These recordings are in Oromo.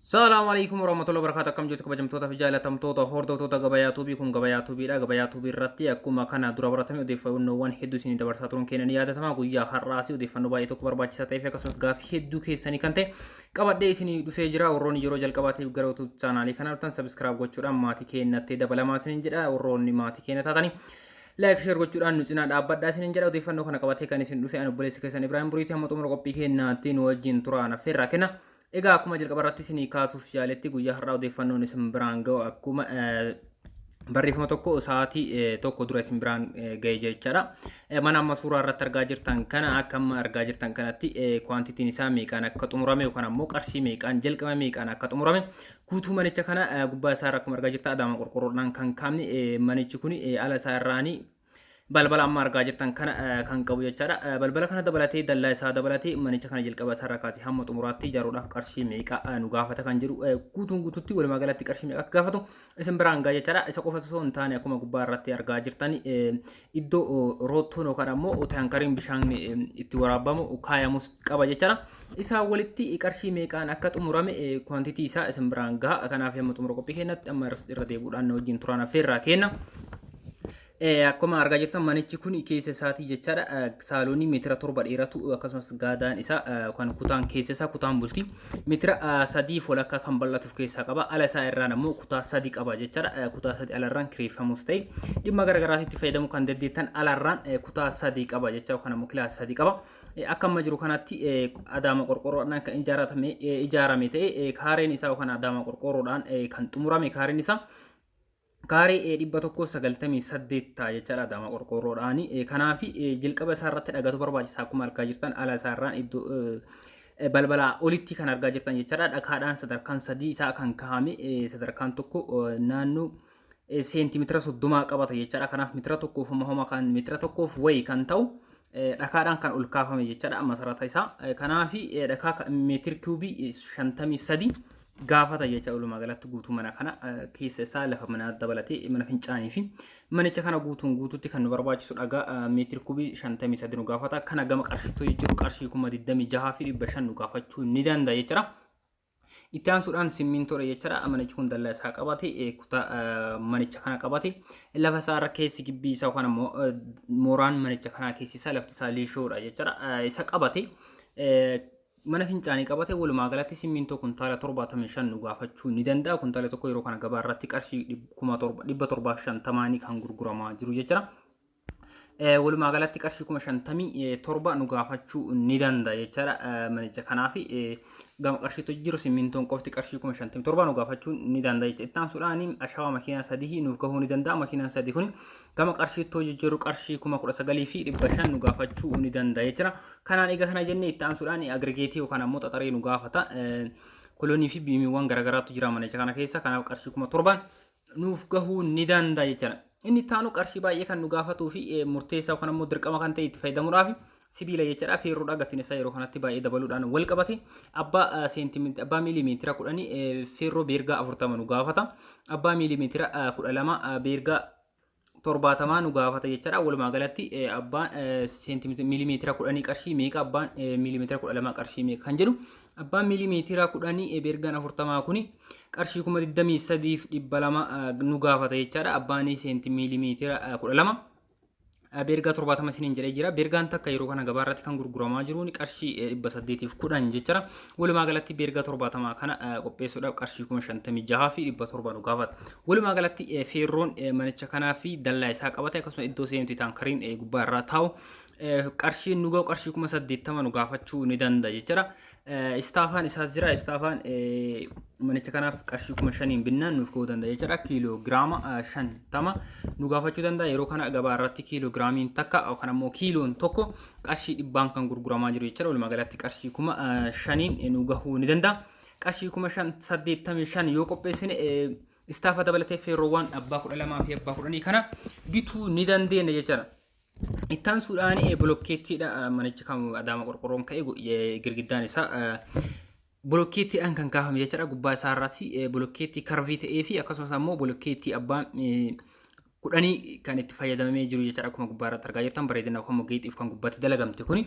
Salaamu alaikum warahmatullahi wabarakatuh. Akkam jirtu kabajamtoota fi jaalatamtoota hordoftoota Gabayaa Tuubii? Kun Gabayaa Tuubiidha. Gabayaa Tuubii irratti akkuma kana dura baratame odeeffannoowwan hedduu isinii dabarsaa turuun keenya ni yaadatama. Guyyaa har'aas odeeffannoo baay'ee tokko barbaachisaa ta'ee fi akkasumas gaaffii hedduu keessanii kan ta'e qabadhee isinii dhufee jira. Warroonni yeroo jalqabaatiif gara YouTube chaanaalii kana dhuftan subscribe gochuudhaan maatii keenyatti dabalamaa isiniin jedha. Warroonni maatii keenya taatanii like, share gochuudhaan nu cinaa dhaabbadhaa isiniin jedha. Odeeffannoo kana qabatee kan isin dhufe ani obboleessa keessan Ibraahim Buriiti. Hamma xumura qophii keenyaatti nu wajjin turaan affeerraa kenna. Egaa akkuma jalqaba irratti isinii kaasuuf yaaletti, guyyaa har'aa odeeffannoon isin biraan ga'u akkuma barreeffama tokko sa'aatii 1 dura isin biraan ga'e jechaadha. Mana amma suuraa irratti argaa jirtan kana, akka amma argaa jirtan kanatti, quantityn isaa meeqaan akka xumurame yookaan ammoo qarshii meeqaan jalqaba, meeqaan akka xumurame guutuu manicha kana gubbaa isaa irra akkuma argaa jirtan adaama qorqorroodhaan kan kaa'amne, manichi kun ala isaa irraanii balbala amma argaa jirtan kana kan qabu jechaadha. Balbala kana dabalatee, dallaa isaa dabalatee, manicha kana jalqaba isaarra kaasee hamma xumuraatti ijaaruudhaaf qarshii meeqa nu gaafata kan jedhu, guutuun guutuutti walumaa galatti qarshii meeqa akka gaafatu isin biraan ga'a jechaadha. Isa qofa osoo hin taane, akkuma gubbaa irratti argaa jirtan iddoo roottoon yookaan ammoo taankariin bishaan itti waraabamu kaayamus qaba jechaadha. Isaa walitti qarshii meeqaan akka xumurame quantity isaa isin biraan gaha. Kanaaf hamma xumura qophii keenyatti amma irra deebi'uudhaan wajjin turaan affeerraa kenna. Akkuma argaa jirtan manichi kun keessa isaatii jechaadha. Saaloonii meetira 7 dheeratu, akkasumas gaadaan isaa kan kutaan keessa isaa, kutaan bultii meetira 3 walakkaa kan bal'atuuf keessaa qaba. Ala isaa irraan ammoo kutaa 3 qaba jechaadha. Kutaa 3 alarraan kireeffamus ta'e dhimma garaagaraatti itti fayyadamuu kan dandeettan alarraan kutaa 3 qaba jecha, yookaan ammoo kilaasa 3 qaba. Akka amma jiru kanatti adaama qorqorroodhaan kan ijaarame ta'e, kaareen isaa yookaan adaama qorqorroodhaan kan xumurame, kaareen isaa kaaree 198 ta'a jechaadha adaama qorqorroodhaani. Kanaaf jalqaba isaa irratti dhagatu barbaachisa. Akkuma argaa jirtan ala isaa irraan iddoo balbalaa olitti kan argaa jirtan jechaadha. Dhakaadhaan sadarkaan 3 isaa kan kaa'ame, sadarkaan tokko naannoo seentimeetira 30 qabata jechaadha. Kanaaf meetira tokkoof homa kan meetira tokkoof wayi kan ta'u dhakaadhaan kan ol kaafame jechaadha masarata isaa. Kanaaf dhakaa meetir kiubii 53 gaafata jecha. Walumaa galatti guutuu mana kana keessa isaa, lafa manaa dabalatee, mana fincaanii fi manicha kana guutuun guutuutti kan nu barbaachisu dhagaa meetir kubii 53 nu gaafata. Kana gama qarshiitti jiru qarshii 26,500 nu gaafachuu ni danda'a jechuudha. Itti aansuudhaan simmintoodha jechuudha. Manichi kun dallaa isaa qabate, kutaa manicha kana qabate, lafa isaa irra keessi gibbii isaa yookaan ammoo mooraan manicha kanaa keessi isaa lafti isaa liishoodha jechuudha. Isa qabate, mana fincaanii qabate, walumaa galatti simmintoo kuntaala 75 nu gaafachuu ni danda'a. Kuntaala tokko yeroo kana gabaa irratti qarshii 750,000n kan gurguramaa jiru jechuudha. Walumaa galatti qarshii 57,000 nu gaafachuu ni danda'a jechaadha manicha kanaaf. Gama qarshiitu jiru simmintoon qofti qarshii 57,000 nu gaafachuu ni danda'a jecha. Itti aansuudhaan ashawaa makiinaa 3 nuuf gahuu ni danda'a. Makiinaan 3 kun gama qarshiitti hojii qarshii 19,500 nu gaafachuu ni danda'a jechuudha. Kanaan egaa kana jennee, itti aansuudhaan aggregate yookaan ammoo xaxaree nu gaafata. Kolonii fi beamiiwwan garaagaraatu jira manicha kana keessa. Kanaaf qarshii 7,000 nuuf gahuu ni danda'a jechuudha. Inni itti aanu qarshii baay'ee kan nu gaafatuu fi murteessaa yookaan ammoo dirqama kan ta'e itti fayyadamuudhaaf sibiila jechuudha. Feerroodha, gatiin isaa yeroo kanatti baay'ee dabaluudhaan wal qabate. Abbaa seentimeetira, abbaa miilimeetira 10 feerroo beergaa 40 nu gaafata. Abbaa miilimeetira 12 beergaa 70 nu gaafata jechuudha. Walumaa galatti abbaan seentimeetira miilimeetira 10 qarshii meeqa, abbaan miilimeetira 12 qarshii meeqa kan jedhu, abbaan miilimeetira 10 beergaan 40 kuni qarshii 23,200 nu gaafata jechaadha. Abbaan seenti miilimeetira 12 beergaa 70 isiniin jedhee jira. Beergaan takka yeroo kana gabaa irratti kan gurguramaa jiru qarshii 810 jechaadha. Walumaa galatti beergaa 70 kana qopheessuudhaaf qarshii 56,700 nu gaafata. Walumaa galatti feerroon manicha kanaa fi dallaa isaa qabate, akkasuma iddoo seemti taankariin gubbaa irraa taa'u, qarshiin nu ga'u qarshii 80,000 nu gaafachuu ni danda'a jechaadha. Istaafaan isaas jira. Istaafaan manicha kanaaf qarshii 5,000n binnaan nuuf ga'uu danda'a jechuudha. Kiiloo giraama 50 nu gaafachuu danda'a. Yeroo kana gabaa irratti kiiloo giraamiin takka yookaan ammoo kiiloon tokko qarshii 100n kan gurguramaa jiru jechuudha. Walumaa galatti qarshii 5,000n nu gahuu ni danda'a. Qarshii 5,085 yoo qopheessine, istaafa dabalatee feerroowwan abbaa 12 fi abbaa 10 kana bituu ni dandeenya jechuudha. Itti aansuudhaan bolokkeettiidha. Manichi kan adaama qorqorroon ka'e, girgiddaan isaa bolokkeettiidhaan kan kaafame jechuudha. Gubbaa isaa irratti bolokkeettii curve ta'ee fi akkasumas ammoo bolokkeettii abbaan 10 kan itti fayyadamamee jiru jechaadha. Akkuma gubbaa irratti argaa jirtan bareedina yookaan immoo geexiif kan gubbaatti dalagamte kuni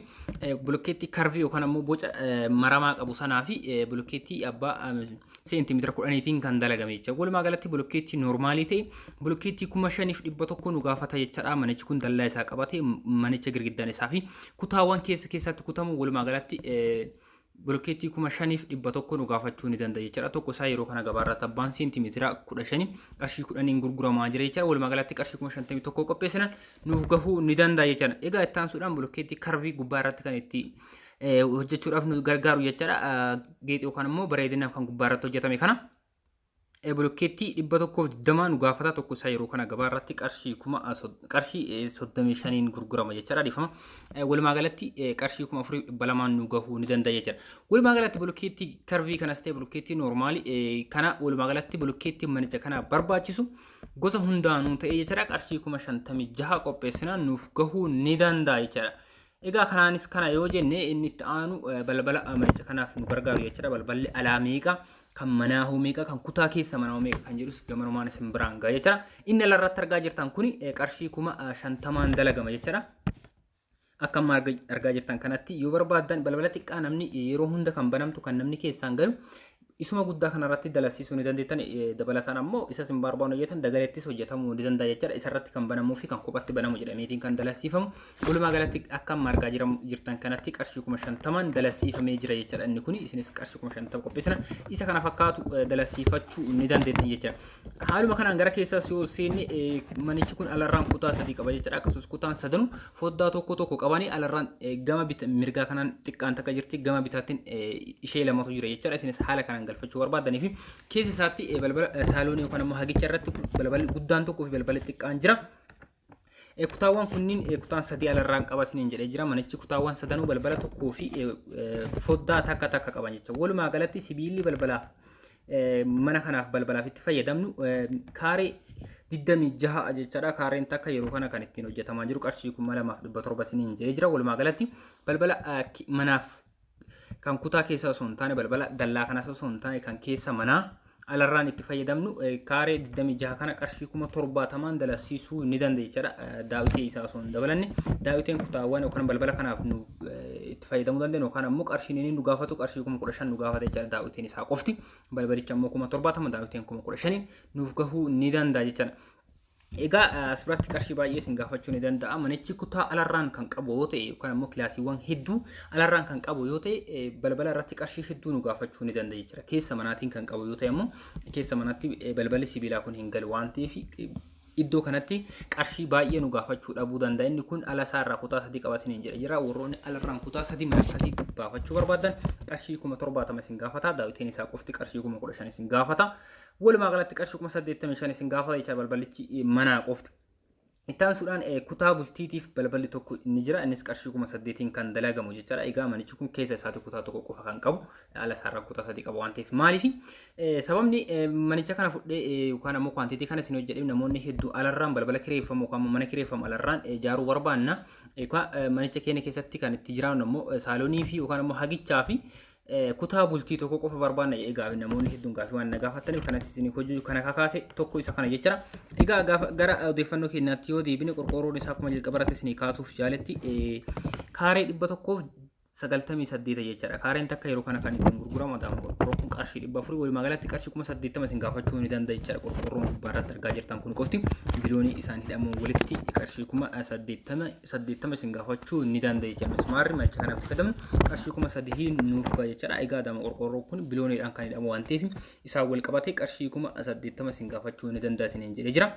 bulokkeettii curve yookaan ammoo boca maramaa qabu sanaa fi bulokkeettii abbaa seentimeetira 10tiin kan dalagame jecha. Walumaa galatti bulokkeettii normal ta'e bulokkeettii 5100 nu gaafata jechaadha. Manichi kun dallaa isaa qabate, manicha girgiddaan isaa fi kutaawwan keessa keessatti kutamu walumaa galatti bulokkeettii 5100 nu gaafachuu ni danda'a jechaadha. Tokko isaa yeroo kana gabaarratti abbaan seentimeetira 15 qarshii 10n gurguramaa jira jechaadha. Walumaa galatti qarshii 51,000 qopheessinan nuuf gahuu ni danda'a jechaadha. Egaa itti aansuudhaan bulokkeettii curve gubbaa irratti kan itti hojjechuudhaaf nu gargaaru jechaadha. Geexii yookaan immoo bareedinaaf kan gubbaa irratti hojjetame kana. Bulokkeettii 120 nu gaafata. Tokko isaa yeroo kana gabaa irratti qarshii 35n gurgurama jechaadha, dhiifama. Walumaa galatti qarshii 4200n nu gahuu ni danda'a jechaadha. Walumaa galatti bulokkeettii curve kanas ta'e bulokkeettii normal kana, walumaa galatti bulokkeettii manicha kanaaf barbaachisu gosa hundaanuu ta'e jechaadha, qarshii 56,000 qopheessinaan nuuf gahuu ni danda'a jechaadha. Egaa kanaanis kana yoo jenne, inni itti aanu balbala manicha kanaaf nu gargaaru jechaadha. Balballi alaa meeqa, kan manaa hoo meeqa, kan kutaa keessa manaa hoo meeqa kan jedhus gamanumaan isin biraan ga'a jechaadha. Inni alarratti argaa jirtan kuni qarshii 50,000n dalagama jechaadha. Akka amma argaa jirtan kanatti yoo barbaaddan balbala xiqqaa namni yeroo hunda kan banamtu, kan namni keessaan galu, isuma guddaa kanarratti dalasiisuu ni dandeettan. Dabalataan ammoo isa isin barbaannu jettan dagalettis hojjetamuu ni danda'a jechaadha. Isarratti kan banamuu fi kan kophatti banamu jedhameetiin kan dalasiifamu. Walumaa galatti akka amma argaa jirtan kanatti qarshii 50,000n dalasiifamee jira jechaadha. Inni kun isinis qarshii 50,000 qopheessina isa kana fakkaatu dalasiifachuu ni dandeettan jechaadha. Haaluma kanaan gara keessaas yoo seenne, manichi kun alarraan kutaa sadii qaba jechaadha. Akkasumas kutaan sadanuu foddaa tokko tokko qabanii, alarraan gama mirgaa kanaan xiqqaan takka jirti, gama bitaattiin ishee lamatu jira jechaadha. Isinis haala kanaan galfachuu barbaadanii fi keessa isaatti balbala saaloonii yookaan immoo hagicha irratti balballi guddaan tokkoo fi balballi xiqqaan jira. Kutaawwan kunniin kutaan sadii alarraan qaba isiniin jedhee jira. Manichi kutaawwan sadanuu balbala tokkoo fi foddaa takka takka qaban jecha. Walumaa galatti sibiilli balbalaaf mana kanaaf balbalaaf itti fayyadamnu kaaree 26 jechaadha. Kaareen takka yeroo kana kan ittiin hojjetamaa jiru qarshii 2700 isiniin jedhee jira. Walumaa galatti balbala manaaf kan kutaa keessa osoo hin taane, balbala dallaa kanas osoo hin taane, kan keessa manaa alarraan itti fayyadamnu kaaree 26 kana qarshii 70,000n dalasiisuu ni danda'a jechaadha. Daawitee isaa osoo hin dabalanne, daawiteen kutaawwan yookaan balbala kanaaf nu itti fayyadamuu dandeenyu yookaan ammoo qarshiin inni nu gaafatu qarshii 15,000 nu gaafata jechaadha. Daawiteen isaa qofti, balbalicha ammoo 70,000, daawiteen 15,000n nuuf gahuu ni danda'a jechaadha. Egaa as biratti qarshii baay'ee isin gaafachuu ni danda'a. Manichi kutaa alarraan kan qabu yoo ta'e yookaan ammoo kilaasiiwwan hedduu alarraan kan qabu yoo ta'e, balbala irratti qarshii hedduu nu gaafachuu ni danda'a jechuudha. Keessa manaatiin kan qabu yoo ta'e ammoo keessa manatti balballi sibiilaa kun hin galu waan ta'eef iddoo kanatti qarshii baay'ee nu gaafachuu dhabuu danda'a. Inni kun ala isaarraa kutaa sadii qaba isiniin jedhe jira. Warroonni alarraan kutaa sadii mana akkasii baafachuu barbaadan qarshii 70,000 isin gaafata. Daawiteen isaa qofti qarshii 15,000 isin gaafata. Walumaa galatti qarshii 85,000 isin gaafata jecha balballichi manaa qofti. Itti aansuudhaan kutaa bultiitiif balballi tokko ni jira. Innis qarshii 8,000n kan dalagamu jechaadha. Egaa manichi kun keessa isaatti kutaa tokko qofa kan qabu, ala isaarraa kutaa sadii qaba waan ta'eef. Maaliif sababni manicha kana fudhee yookaan ammoo quantity kana isin hojjedheef, namoonni hedduu alarraan balbala kireeffamu yookaan mana kireeffamu alarraan ijaaruu barbaanna. Yookaan manicha keenya keessatti kan itti jiraannu ammoo saaloonii fi yookaan ammoo hagichaa fi kutaa bultii tokko qofa barbaanna. Egaa namoonni hedduun gaafii waan na gaafataniif kanas isin hojii kana kakaase tokko isa kana jechuudha. Egaa gaafa gara odeeffannoo keenyaatti yoo deebine, qorqoorroon isaa akkuma jalqaba irratti isinii kaasuuf jaaletti kaaree 198 jechaadha. Kaareen takka yeroo kana kan ittiin gurguramu adaama qorqoorroo kun qarshii 400. Walumaa galatti qarshii 80,000 isin gaafachuu ni danda'a jechaadha. Qorqoorroon gubbaa irratti argaa jirtan kun qofti biliyoonii isaan hidhamuun walitti qarshii 80,000 isin gaafachuu ni danda'a jechaadha. Mismaarri manicha kanaaf fayyadamnu qarshii 3,000 nuuf ga'a jechaadha. Egaa adaama qorqoorroo kun biliyooniidhaan kan hidhamu waan ta'eef isaan wal qabatee qarshii 80,000 isin gaafachuu ni danda'a isiniin jedhee jira.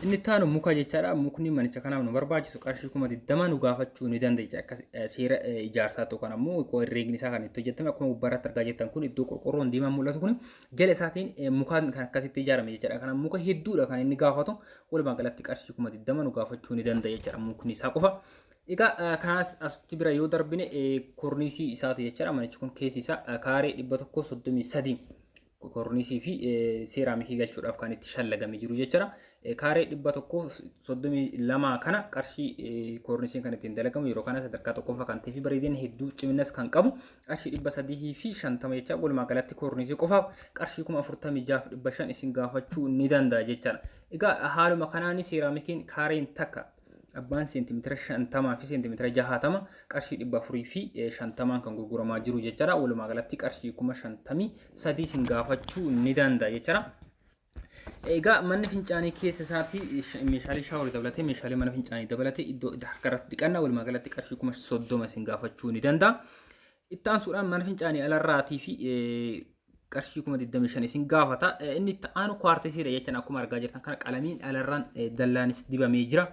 Inni itti aanu muka jechaadha. Mukni manicha kanaaf nu barbaachisu qarshii 20,000 nu gaafachuu ni danda'a. Akka seera ijaarsaatti yookaan ammoo herreegni isaa kan itti hojjetame, akkuma gubbaarratti argaa jirtan kun iddoo qorqorroon diimaan mul'atu kun jala isaatiin mukaan kan akkasitti ijaarame jechaadha. Kana muka hedduudha kan inni gaafatu. Walumaa galatti qarshii 20,000 nu gaafachuu ni danda'a jechaadha mukni isaa qofa. Egaa kanaas asitti bira yoo darbine, korniisii isaati jechaadha. Manichi kun keessi isaa kaaree 133 korniisii fi seeraamikii galchuudhaaf kan itti shallagame jiru jechuudha. Kaaree 132 kana qarshii korniisiin kan ittiin dalagamu yeroo kana sadarkaa tokkoffaa kan ta'ee fi bareedina hedduu ciminas kan qabu qarshii 350 jecha. Walumaa galatti korniisii qofaaf qarshii 46,500 isin gaafachuu ni danda'a jechaadha. Egaa haaluma kanaan seeraamikiin kaareen takka abbaan seentimeetira 50 fi seentimeetira 60 qarshii 450n kan gurguramaa jiru jechaadha. Walumaa galatti qarshii 53,000 isin gaafachuu ni danda'a jechaadha. Egaa manni fincaanii keessa isaatti meeshaalee shaaworii dabalatee, meeshaalee mana fincaanii dabalatee, iddoo harka irratti dhiqannaa, walumaa galatti qarshii 30,000 isin gaafachuu ni danda'a. Itti aansuudhaan mana fincaanii alarraatii fi qarshii 25,000 isin gaafata. Inni itti aanu kuwaartisiidha jechaan. Akkuma argaa jirtan kana qalamiin alarraan dallaanis dibamee jira.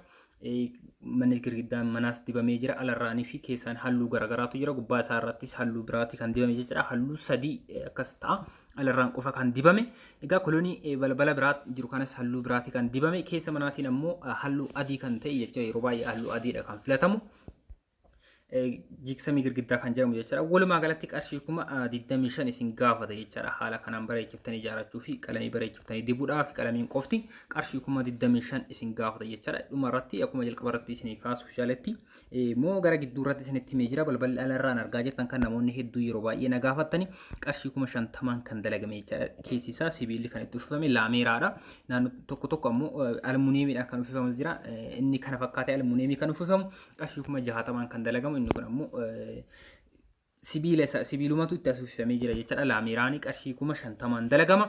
Manni girgiddaan manaas dibamee jira. Alarraanii fi keessaan halluu garaagaraatu jira. Gubbaa isaa irrattis halluu biraati kan dibame jechuudha. Halluu sadii akkas ta'a. Alarraan qofa kan dibame. Egaa kolonii balbala biraa jiru kanas halluu biraati kan dibame. Keessa manaatiin ammoo halluu adii kan ta'e jechuudha. Yeroo baay'ee halluu adiidha kan filatamu. Jigsamii girgiddaa kan jedhamu jechuudha. Walumaa galatti qarshii 25,000 isin gaafata jechuudha. Haala kanaan bareechiftanii ijaarrachuu fi qalamii bareechiftanii dibuudhaaf qalamiin qofti qarshii 25,000 isin gaafata jechuudha. Dhuma irratti akkuma jalqaba irratti isinii kaasuuf yaaletti moo gara gidduu irratti isinitti himee jira. Balballi alarraan argaa jirtan kan namoonni hedduu yeroo baay'ee na gaafattani qarshii 50,000n kan dalagame jechuudha. Keessi isaa sibiilli kan itti uffifame laameeraadha. Naannoo tokko tokko ammoo almuuniyeemiidhaan kan uffifamu jira. Inni kana fakkaatee almuuniyeemii kan uffifamu qarshii 60,000n kan dalagamu, inni kun ammoo sibiila isa sibiilumatu itti as uffifamee jira jechaadha. Laameeraanii qarshii 50,000n dalagama.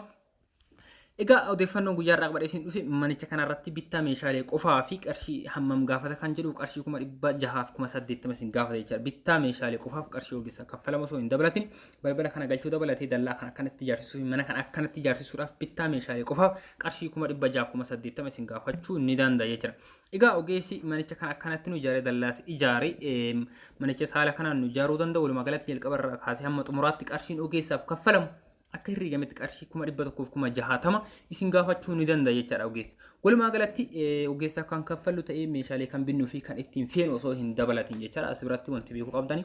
Egaa odeeffannoon guyyaa irraa qabadhee isin dhufe manicha kanarratti bittaa meeshaalee qofaa fi qarshii hammam gaafata kan jedhu qarshii 680,000 isin gaafata jechaadha. Bittaa meeshaalee qofaaf qarshii ogeessa kaffalama osoo hin dabalatin, balbala kana galchuu dabalatee, dallaa kana akkanatti ijaarsisuu fi mana kana akkanatti ijaarsisuudhaaf bittaa meeshaalee qofaaf qarshii 680,000 isin gaafachuu ni danda'a jechuudha. Egaa ogeessi manicha kana akkanatti nu ijaaree, dallaas ijaaree, manicha haala kanaan nu ijaaruu danda'u, walumaa galatti jalqaba irraa kaasee hamma xumuraatti qarshiin ogeessaaf kaffalamu akka herreegametti qarshii 160,000 isin gaafachuu ni danda'a jechaadha ogeessi. Walumaa galatti ogeessaaf kan kaffallu ta'ee meeshaalee kan binnuu fi kan ittiin feenu osoo hin dabalatin jechaadha. As biratti wanti beekuu qabdani.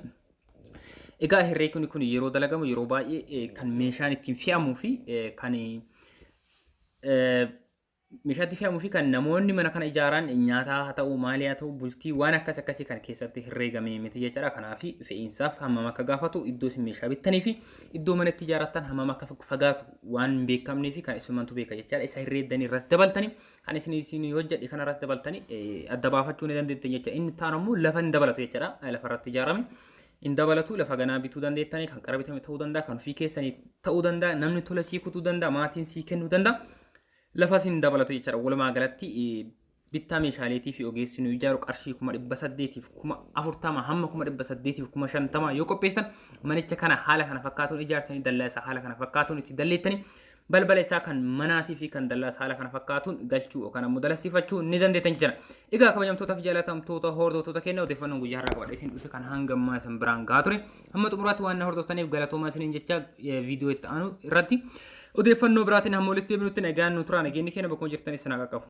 Egaa herreegni kun yeroo dalagamu yeroo baay'ee kan meeshaan ittiin fe'amuu fi kan meeshaatti fe'amuu fi kan namoonni mana kana ijaaran nyaataa haa ta'u, maalii haa ta'u, bultii waan akkas akkasii kan keessatti herreegamee miti jechaadha. Kanaaf fe'iinsaaf hammam akka gaafatu, iddoo isin meeshaa bittanii fi iddoo mana itti ijaarrattan hammam akka fagaatu waan hin beekamnee fi kan isumantu beeka jechaadha. Isa herreeddanii irratti dabaltanii, kan isin hojjedhe kana irratti dabaltanii adda baafachuu ni dandeettan jecha. Inni taan ammoo lafa hin dabalatu jechaadha. Lafa irratti ijaarame hin dabalatu. Lafa ganaa bituu dandeettanii, kan qara bitame ta'uu danda'a, kan ofii keessanii ta'uu danda'a, namni tola sii kutuu danda'a, maatiin sii kennuu danda'a. Lafas hin dabalatu jechaadha. Walumaa galatti bittaa meeshaaleetii fi ogeessi nu ijaaru qarshii 840,000 hamma 850,000 yoo qopheessitan, manicha kana haala kana fakkaatuun ijaartanii, dallaa isaa haala kana fakkaatuun itti dalleettanii, balbala isaa kan manaatii fi kan dallaa isaa haala kana fakkaatuun galchuu yookaan ammoo dalasiifachuu ni dandeettan jechuudha. Egaa kabajamtoota fi jaalatamtoota hordoftoota keenya, odeeffannoon guyyaa har'aa qabadhee isin dhufe kan hanga ammaa isin biraan gahaa ture. Hamma xumuraatti waan na hordoftaniif galatoomaa isiniin jecha, viidiyoo itti aanu irratti odeeffannoo biraatiin hamma walitti deebinutti nagaan nu turaa. Nageenyi keenya bakkuma jirtanis isin haa qaqqabu.